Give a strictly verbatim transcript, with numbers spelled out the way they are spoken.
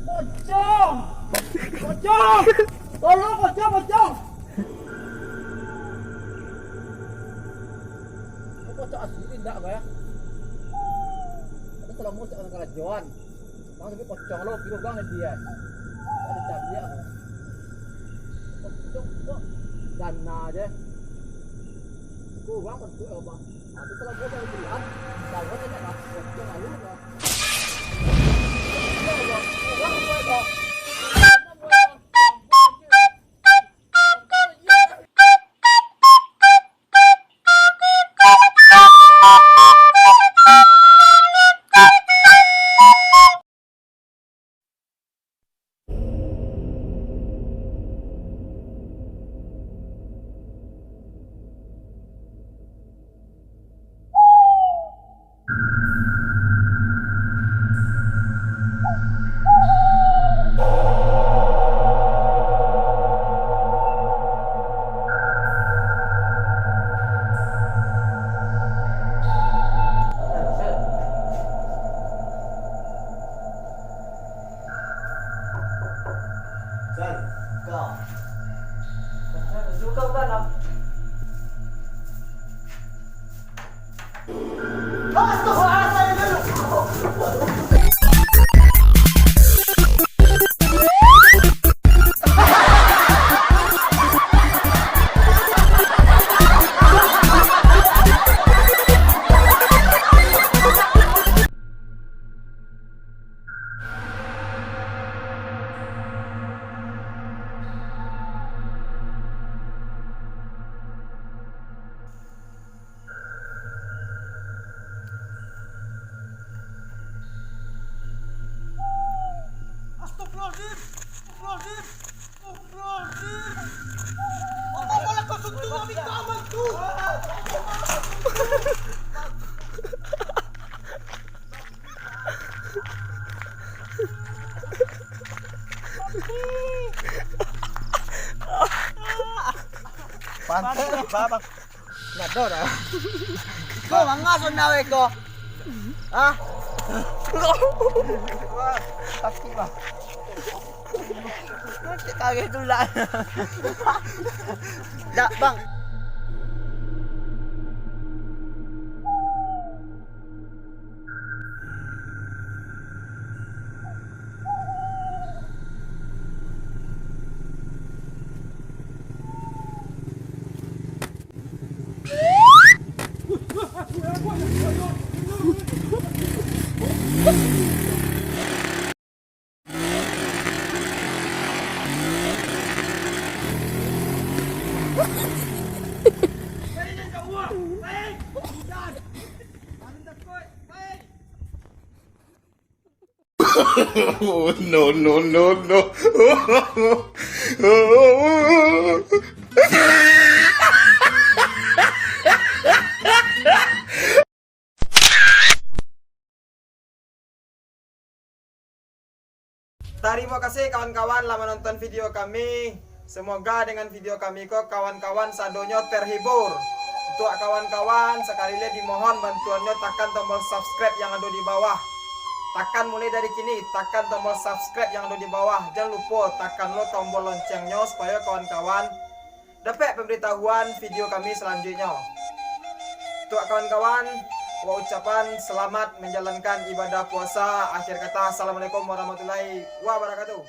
Pocong! Pocong! Tolong, pocong, pocong! Pocong asli indak, Bang, ya? Tapi kalau mau cak karajoan, Bang, tapi pocong lo, kiro Bang, dia. Ada cabiak, Bang. Pocong kok dana aja. Kurang bentuk, Bang. Tapi kalau gua dari bulan, kalau saya tak pocong lalu, Bang. Astagfirullahaladzim! Astagfirullahaladzim! Astagfirullahaladzim! Apa malah kau sentuh kami kawan tu? Pantai apa, Bang? Nado dah. Ko manga sonda weh ko. Ah. Wah, takut lah. Nanti kagak tulak. Dak, Bang. Oh, no, no, no, no. Tarimo kasih kawan-kawan lah manonton video kami. Semoga dengan video kami ko kawan-kawan sadonyo terhibur. Untuak kawan-kawan, sakali lai dimohon bantuannyo takan tombol subscribe yang ado di bawah. Takan mulai dari kini, takan tombol subscribe yang ado di bawah. Jan lupo takan lo tombol loncengnyo supayo kawan-kawan dapek pambaritahuan video kami salanjuiknyo. Untuak kawan-kawan, wak ucapan salamat manjalankan ibadah puasa. Akhir kata, assalamualaikum warahmatullahi wabarakatuh.